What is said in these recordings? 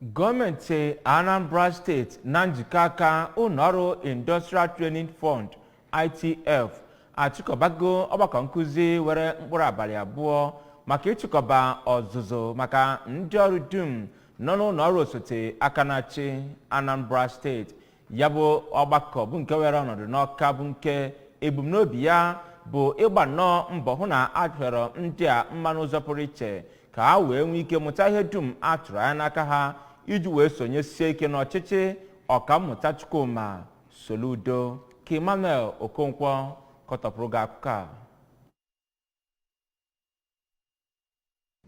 Gọọmenti Anambra Steeti na njikọ aka ụlọọrụ Industrial Training Fund, ITF, achịkọbago ọgbakọ nkụzi were mkpụrụ abalị 2 maka ịchịkọba ọzụzụ maka ndị ọrụ dum nọ n'ụlọọrụ osote aka na-achị Anambra Steeti. Ya bụ ọgbakọ bụ nke were ọnọdụ n'Ọka, bụ nke ebumnobi ya bụ ịgba nnọọ mbọ hụ na a chọrọ ndị a mma n'ụzọ pụrụ iche ka ha wee nwee ike mụta ihe dum a tụrụ anya n'aka ha iji wee sonyesie ike n'ọchịchị Ọkammụta Chukwuma Soludo. Ka Emmanuel Okonkwo kọtọpụrụ gị akụkọ a.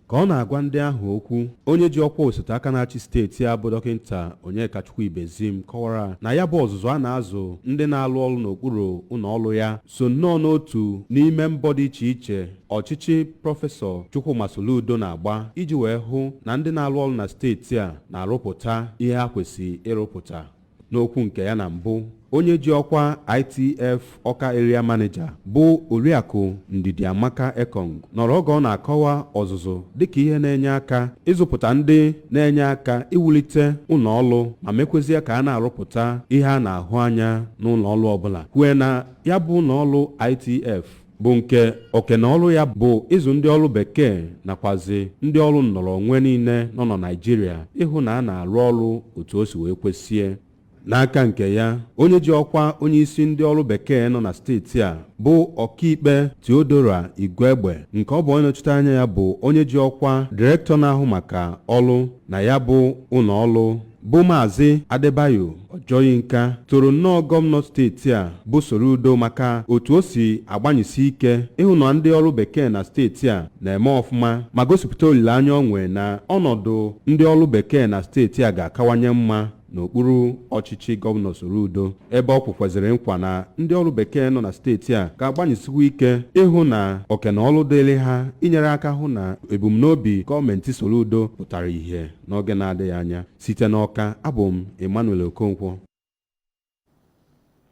Ka ọ na-agwa ndị ahụ okwu, onye ji ọkwa osote aka na-achị steeti a bụ Dọkịta Onyekachukwu Ibezim kọwara na ya bụ ọzụzụ a na-azụ ndị na-alụ ọrụ n'okpuru ụlọ ọrụ ya so nnọọ n'otu n'ime mbọ dị iche iche ọchịchị Prọfesọ Chukwuma Soludo na-agba iji wee hụ na ndị na-alụ ọrụ na steeti a na-arụpụta ihe ha kwesịrị ịrụpụta. N'okwu nke ya na mbụ, onye ji ọkwa ITF Ọka Area Manager bụ Oriakụ Ndidi Amaka Ekong nọrọ oge ọ na-akọwa ọzụzụ dịka ihe na-enye aka ịzụpụta ndị na-enye aka iwulite ụlọ ọrụ ma mekwezie ka a na-arụpụta ihe a na-ahụ anya n'ụlọ ọrụ ọbụla, kwue na ya bụ ụlọ ọrụ ITF bụ nke okenọrụ ya bụ ịzụ ndị ọrụ bekee nakwazi ndị ọrụ nnọrọ onwe niile nọ na Naịjirịa ịhụ na a na-arụ ọrụ otu o si wee kwesie. N'aka nke ya, onye ji ọkwa onye isi ndị ọrụ bekee nọ na steeti a bụ Ọkaikpe Theodora Igwegbe, nke ọ bụ onye nọchite anya ya bụ onye ji ọkwa direktọ na-ahụ maka ọrụ na ya bụ ụlọ ọrụ bụ Maazị Adebayo Ojoyinka, toro nnọọ gọvanọ steeti a bụ Soludo maka otu o si agbanyesi ike ịhụ na ndị ọrụ bekee na steeti a na-eme ọfụma, ma gosipụta olileanya o nwee na ọnọdụ ndị ọrụ bekee na steeti a ga-akawanye mma n'okpuru ọchịchị gọvanọ Soludo, ebe ọ kwukwazịrị nkwa na ndị ọrụ bekee nọ na steeti a ga-agbanyesikwa ike ịhụ na okenọrụ dịrị ha inyere aka hụ na ebumnobi gọọmenti Soludo pụtara ìhè n'oge na-adịghị anya. Site n'Ọka, abụ m Emmanuel Okonkwo.